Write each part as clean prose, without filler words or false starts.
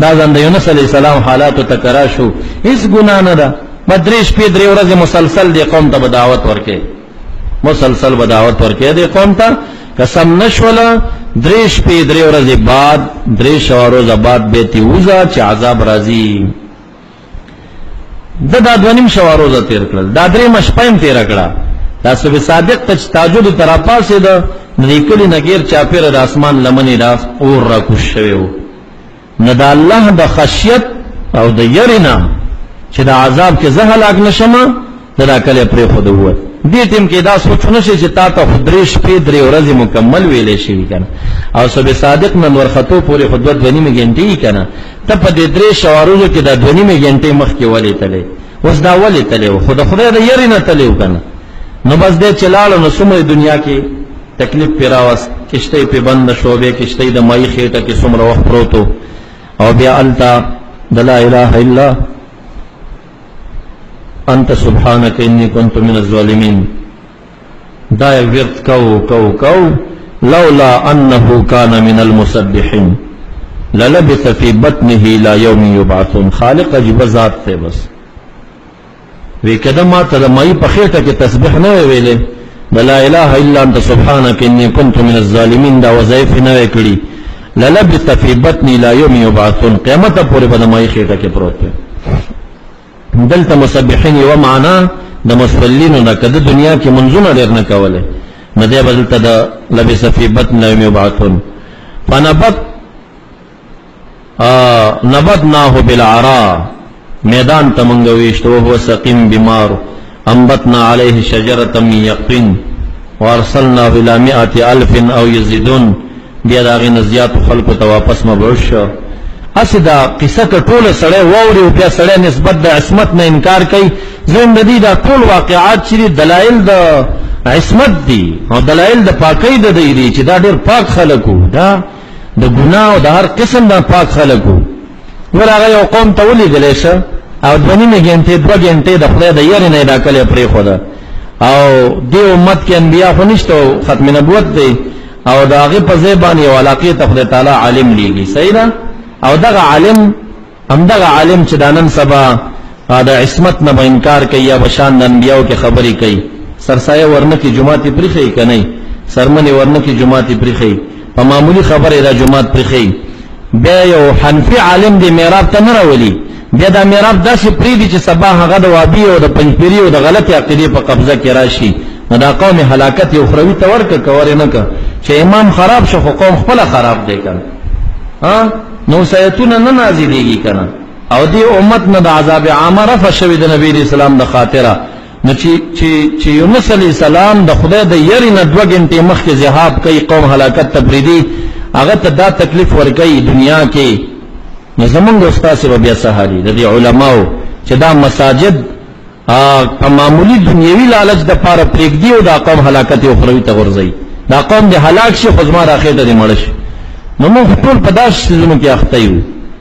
دا ځان د یونس علیه السلام حالاتو ته کرا شو، هیڅ ګناه نه ده. به درې شپې درې ورځې مسلسل دې قوم ته به دعوت ورکې، مسلسل به دعوت ورکې دې قوم ته. قسم نشوله، درې شپې درې ورځې بعد، درې شوه روزه بعد به تې وځه چې عذاب راځي. ده دا 2.5 شوه روزه تېر کړل، دا درېیمه شپه یې هم تېره کړه. دا صبح صادق ته چې تهجد ته راپاڅېده، نو د کلي نه ګیر چاپېره د اسمان لمنې دا اور راکوز شوی و. نو د الله د خشیت او د یرې نه چې د عذاب کې زه هلاک نه شم، ده دا کلی پرېښود ووت. دې ټیم کې دا سوچ نه شي چې تا ته خو درې شپې درې ورځې مکمل ویلی شوي که نه، او صبح صادق نن ورختو پورې خو دوه دوه نیمې ګنټې وي که نه، ته په دې درې شوه ورځو کې دا دوه نیمې ګنټې مخکې ولې تللی؟ اوس دا ولې تللی و؟ خو د خدای د یرې نه تللی و که نه. نو بس دی چې لاړو، نو څومره دنیا کې تکلیف پرې راوست، کشتۍ پرې بنده شوه، بیا کشتۍ د مایي خېټه کې څومره وخت پروت و، او بیا هلته د لا اله الا انت سبحانك انی كنت من الظالمین دا یې ورد کو کو کو، لولا انه كان من المسبحين للبث في بطنه الى يوم يبعثون. خالق عجیب ذات ته بس وی کده ما ته د مای په خېټه کې تسبیح نه ویلې، د لا اله الا انت سبحانك انی كنت من الظالمین دا وظایف نه وکړي، للبث في بطني الى يوم يبعثون، قیامت پورې به د مای خېټه کې پروت دی. دلته مسبحین یو معنا د مصلینو نه، کده دنیا کې منځونه ډېر نه کوله، نو دی به دلته د لبث فی بطن یوم یبعثون. فنبت نبتناه بالعراء، میدان ته مونږ ویشت، وهو سقیم بیمار، انبتنا علیه شجرة من یقطین وارسلناه الی مئة الف او یزیدون. بیا د هغې نه زیاتو خلکو ته واپس مبعوث شو. هسې دا قصه که ټوله سړی واوري او بیا سړی نسبت د عصمت نه انکار کوي، زه د دې دا ټول واقعات چې دي دلایل د عصمت دي او دلایل د پاکۍ د دی دي چې دا ډېر پاک خلک وو، دا د ګناه او د هر قسم نه پاک خلک وو. ور هغه یو قوم ته ولیدلی شه او دوه نیمې ګنټې دوه ګنټې د خدای د یرې نه یې دا کلی پرېښوده. او دې امت کې انبیا خو نشته، ختم نبوت دی، او د هغې په ځای باندې یو علاقې ته خدای تعالی عالم لیږي، صحیح ده. او دغه عالم، همدغه عالم چې دا نن سبا د عصمت نه به انکار کوي یا به شان د انبیاو کې خبرې کوي، سرسایه ورنه کې جومات یې پرېښی که نه، سرمنې ورنه کې جومات یې پرېښی، په معمولي خبرې دا جومات پرېښی. بیا یو حنفي عالم دې محراب ته نه راولي، بیا دا محراب داسې پرېږدي چې سبا هغه د وابي او د پنځپیري او د غلطې عقیدې په قبضه کې راشي، نو دا قوم هلاکت یې اخروي ته ورکړه که ور یې نه کړه. چې امام خراب شو خو قوم خپله خراب دی که نه، نو سیتونه نه نازلېږي که نه. او دې امت نه د عذاب عامه رفع شوې د نبي علیه السلام د خاطره. نو چې یونس علیه السلام د خدای د یرې نه دوه ګنټې مخکې ذهاب کوي، قوم هلاکت ته پرېږدي، هغه ته دا تکلیف ورکوي دنیا کې، نو زمونږ او ستاسې به بیا څه حال وي؟ د دې علماو چې دا مساجد په معمولي دنیوي لالچ دپاره پرېږدي او دا قوم هلاکت اخروي ته غورځوي، دا قوم دې هلاک شي خو زما دا خېټه دې مړه شي. نو موږ ټول په داسې څیزونو کې اخته یو،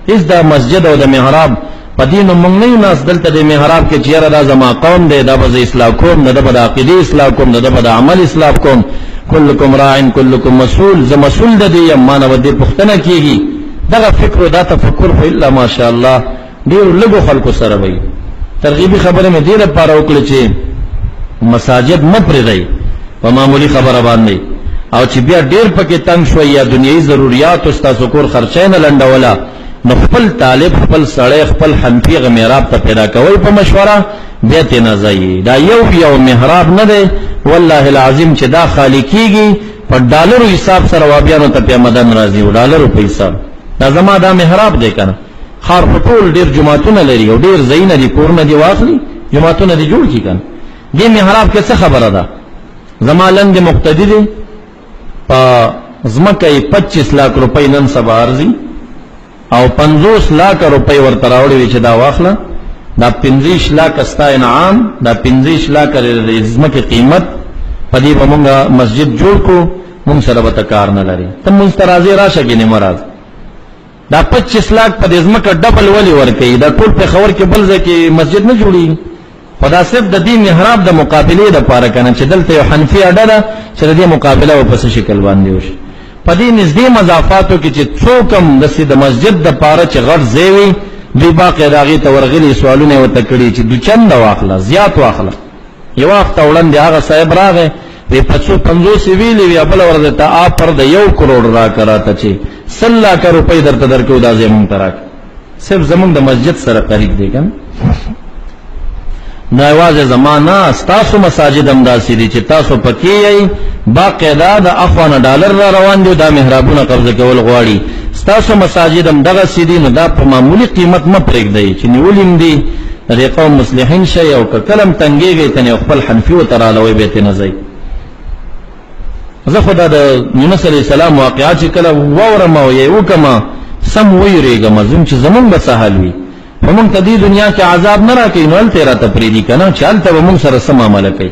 هېڅ دا مسجد او د محراب په دې نو موږ نه یو ناست دلته د محراب کې چې یاره دا زما قوم دی، دا به زه اصلاح کوم، د ده به د عقیدې اصلاح کوم، د ده به د عمل اصلاح کوم، کلکم راع کلکم مسؤول، زه مسؤول د دې یم، ما نه به دې پوښتنه کېږي. دغه فکر او دا تفکر خو الا ماشاءالله ډېرو لږو خلکو سره وي. ترغیبي خبرې مې دې لپاره وکړې چې مساجد مه پرېږدئ په معمولي خبره باندې، او چې بیا ډېر پکې تنګ شوئ یا دنیوي ضروریاتو ستاسو کور خرچه یې نه لنډوله، نو خپل طالب، خپل سړی، خپل حنفي هغه محراب ته پیدا کوئ په مشوره، بیا ترې نه ځئ. دا یو یو محراب نه دی والله العظیم چې دا خالي کېږي په ډالرو حساب سره وابیانو ته پې آمدن راځي، او ډالرو په حساب. دا زما دا محراب دی که نه، ښار خو ټول ډېر جوماتونه لري او ډېر ځایونه دي، کورونه دي واخلي، جوماتونه دي جوړ کړي که نه. دې محراب کې څه خبره ده؟ زما لندې مقتدي دی، په ځمکه یې 25 لاک روپۍ نن سبا ارزي او 50 لاک روپۍ ورته راوړې وي چې دا واخله، دا 25 لاکه ستا انعام، دا 25 لاکه د ځمکې قیمت، په دې به مونږ مسجد جوړ کړو، مونږ سره به ته کار نه لرې، ته مونږ ته راځې راشه ګینې مه راځه. دا 25 لاک په دې ځمکه ډبل ولې ورکوي؟ دا ټول پېښور کې بل ځای کې مسجد نه جوړېږي، خو دا صرف د دې محراب د مقابلې دپاره که نه، چې دلته یو حنفي اډه ده چې د دې مقابله به په څه شکل باندې وشي. په دې نږدې مضافاتو کې چې څوک هم داسې د مسجد دپاره چې غټ ځای وي، دوی باقاعده هغې ته ورغلي، سوالونه یې ورته کړي چې دوچنده واخله، زیات واخله. یوه هفته وړاندې هغه صاحب راغی، وی په څو 50 یې ویلي وي، بله ورځ ته آفر د 1 کروڑ راکړه راته چې 100 لاکه روپۍ درته درکوو، دا ځای مونږ ته راکړه، صرف زمونږ د مسجد سره قریب دی که نه. نو یوازې زما نه، ستاسو مساجد هم داسې دي چې تاسو پکې یئ، باقاعده د اخوا نه ډالر را روان دي، دا محرابونه قبضه کول غواړي. ستاسو مساجد هم دغسې دي، نو دا په معمولي قیمت مه پرېږدئ چې نیولي هم دي. د دې قوم مصلحین شئ او که کله هم تنګېږئ تنې خپل حنفي ورته رالوئ، بیا ترې نه ځئ. زه خو دا د یونس علیه السلام واقعه چې کله واورم او یې وکړم سم ویرېږم، زم چې زمونږ به څه حال وي. خو مونږ ته دې دنیا کې عذاب نه راکوي، نو هلته یې راته پرېږدي که نه، چې هلته به مونږ سره څه معامله کوي.